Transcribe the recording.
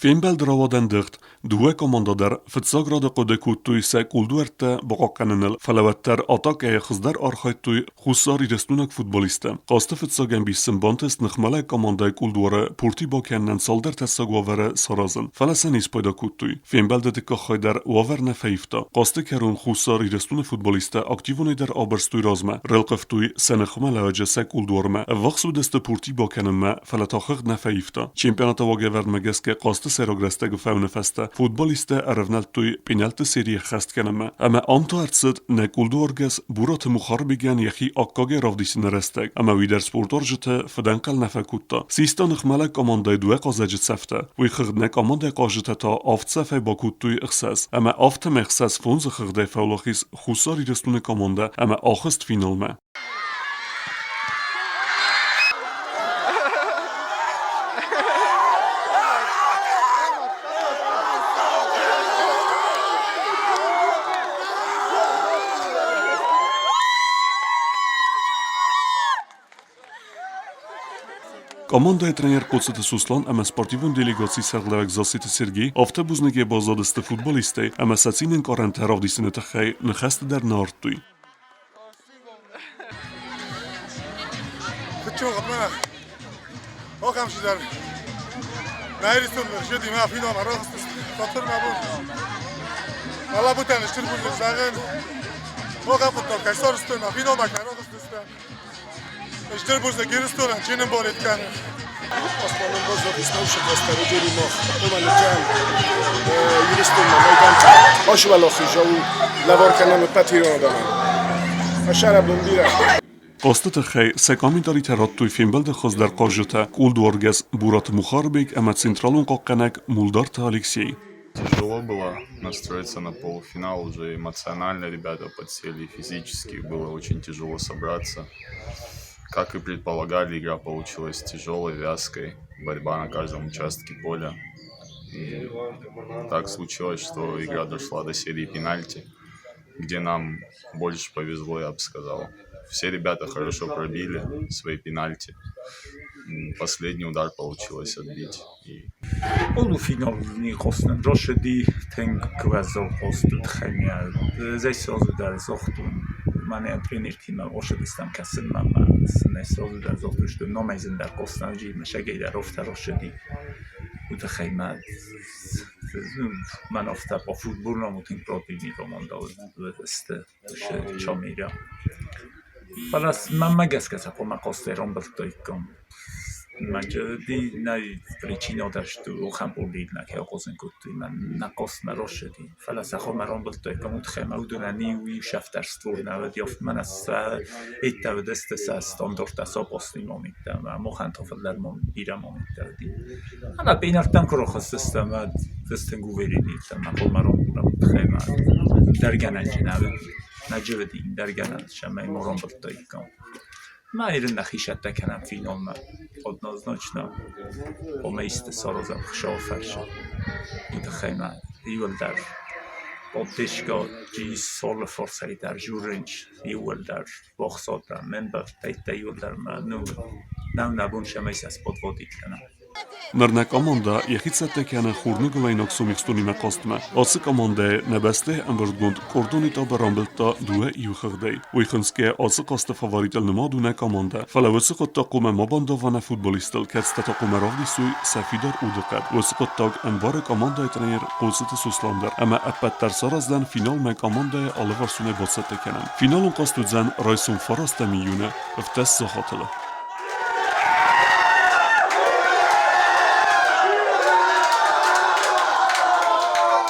Фембӕлд рауад ӕндыгъд. Дыууӕ командӕ дӕр фыццаг рады хъуыды кодтой сӕ кулдуӕрттӕ бахъахъхъӕныныл, фӕлӕ уӕддӕр атакӕйы хуыздӕр архайдтой хуссарирыстойнаг футболисттӕ. Хъазты фыццаг ӕмбис сын бантыст ныхмӕлӕг командӕйы кулдуары пурти бакӕнынӕн цалдӕр тӕссаг уавӕры саразын, фӕлӕ сӕ не спайда кодтой. Фембӕлды дыккаг хай дӕр уавӕр нӕ фӕивта. Хъазты кӕрон Хуссар Ирыстоны футболисттӕ активонӕй дӕр абырстой размӕ, рылхъывтой сӕ ныхмӕлӕуӕджы сӕ кулдуармӕ. Ӕввахс уыдысты пурти бакӕнынмӕ, фӕлӕ та хыгъд нӕ фӕивта. Чемпионаты уагӕвӕрдмӕ гӕсгӕ хъазты сӕйраг рӕстӕгы фӕуыны фӕстӕ футболисттӕ ӕрӕвнӕлдтой пенальты серийы ӕххӕст кӕнынмӕ. Ӕмӕ ам та ӕрцыд нӕ кулдуаргӕс Бураты Мухарбегӕн йӕхи аккагӕй равдисыны рӕстӕг, ӕмӕ уый дӕр спортуарзджыты фыдӕнхъӕл нӕ фӕкодта. Систа ныхмӕлӕг командӕйы дыууӕ хъазӕджы цӕфтӕ. Уый хыгъд нӕ командӕйы хъазджытӕ та авд цӕфӕй бакодтой ӕхсӕз, ӕмӕ афтӕмӕй 65-ы хыгъдӕй фӕуӕлахиз Хуссар Ирыстоны командӕ ӕмӕ ахызт финалмӕ. Командӕйы тренер Хъоцыты Суслан ӕмӕ спортивон делегацийы сӕргълӕууӕг Зассеты Сергей афтӕ бузныгӕй баззадысты футболисттӕй ӕмӕ сӕ цинӕнкъарӕнтӕ равдисыны тыххӕй ныхӕсты дӕр нӕ ардтой. Стыр бузныг Ирыстонӕн, чи нын борет кӕны. Османын баззадис нӕусыгъдӕстӕ мах омӕ Ирыстонмӕ майдантӕ асуӕлахиз у лӕвар кӕнӕм ӕппӕт ирон адӕмӕн. Фӕсарӕбон бирӕ. Хъазты тыххӕй сӕ комментаритӕ радтой фембӕлды хуыздӕр хъазджытӕ кулдуаргӕс Бураты Мухарбег ӕмӕ централон хъахъхъӕнӕг Мулдарты Алексей. Тяжело было настроиться на полуфинал, уже эмоционально ребята подсели, физически было очень тяжело собраться. Как и предполагали, игра получилась тяжелой, вязкой, борьба на каждом участке поля. И так случилось, что игра дошла до серии пенальти, где нам больше повезло, я бы сказал. Все ребята хорошо пробили свои пенальти. Последний удар получилось отбить. И Полуфинални хосна Джошеди тынг уӕззау хъазт уыд хӕмӕ зӕй сразу дӕр загътон мӕнӕ тренертимӕ ошедыстӕм кӕсынмӕ ӕмӕ сын ӕй сразу дӕр загътой, что номӕй зындӕр хъосна мӕсӕгӕй дӕр афтӕ росыди. Уый тыххӕй мӕ мӕн афтӕ по футбольному тынг противный команда сты Чамира. Фӕлӕ мӕнмӕ гӕсгӕ сӕ хъуамӕ хъазтӕй рамбылдтаиккам. Нӕй причина дӕр что ахӕм къордимӕ кӕй ахъазын кодтой, мӕн нӕ хъазт нӕ рацыди. Фӕлӕ сӕ хъуамӕ рамбылдтаиккам, уый тыххӕй ӕмӕ уыдонӕн иу сӕфт ӕрцыд нӕ уыд, мӕнӕ сӕ иттӕ уыдысты сӕ стандарттӕ сӕ апостыйы моментты ӕмӕ махӕн та фылдӕр бирӕ моменттӕ уыди. Ӕмӕ пенальтӕм куы рахызтыстӕм, уӕд ӕз тынг уверен уыдтӕн, мӕ хъуамӕ рамбулӕм, уый тыххӕй ӕмӕ ӕндӕр гӕнӕн чи нӕ уыд, нӕ уыди ӕндӕр гӕнӕн, цӕмӕй ма рамбылдтаиккам. Ма ирын нӕхи цӕттӕ кӕнӕм финалмӕ однозначно хъуамӕ исты саразӕм Хуыцауы фӕрцы. Уый тыххӕй ма иуылдӕр поддержка солы форсӕй дӕр жюринч иууылдӕр бохсотӕ, ме мбӕлттӕ иууылдӕр мӕ нӕу нӕ бон цӕмӕй сӕ сподводить кӕна. Ныр нӕ командӕ йӕхи цӕттӕ кӕны хурныгуылӕйнаг Сомихстонимӕ хъазтмӕ. Ацы командӕйы нӕ бӕстӕйы ӕмбырдгонд къордон этапы рамбылдта дыууӕ иу хыгъдӕй. Уый хынцгӕ ацы хъазты фаворитыл нымад у нӕ командӕ. Фӕлӕ уыцы хъуыддаг хъуамӕ ма бандава нӕ футболисттыл, кӕцытӕ та хъуамӕ равдисой сӕ фидар удыхъӕд. Уыцы хъуыддаг ӕмбары командӕйы тренер Хъоцыты Сослан дӕр ӕмӕ ӕппӕт дӕр сараздзӕн финалмӕ командӕйы алыварсонӕй бацӕттӕ кӕнын. Финалон хъазт уыдзӕн райсом фарастӕм июны 17 сахатыл.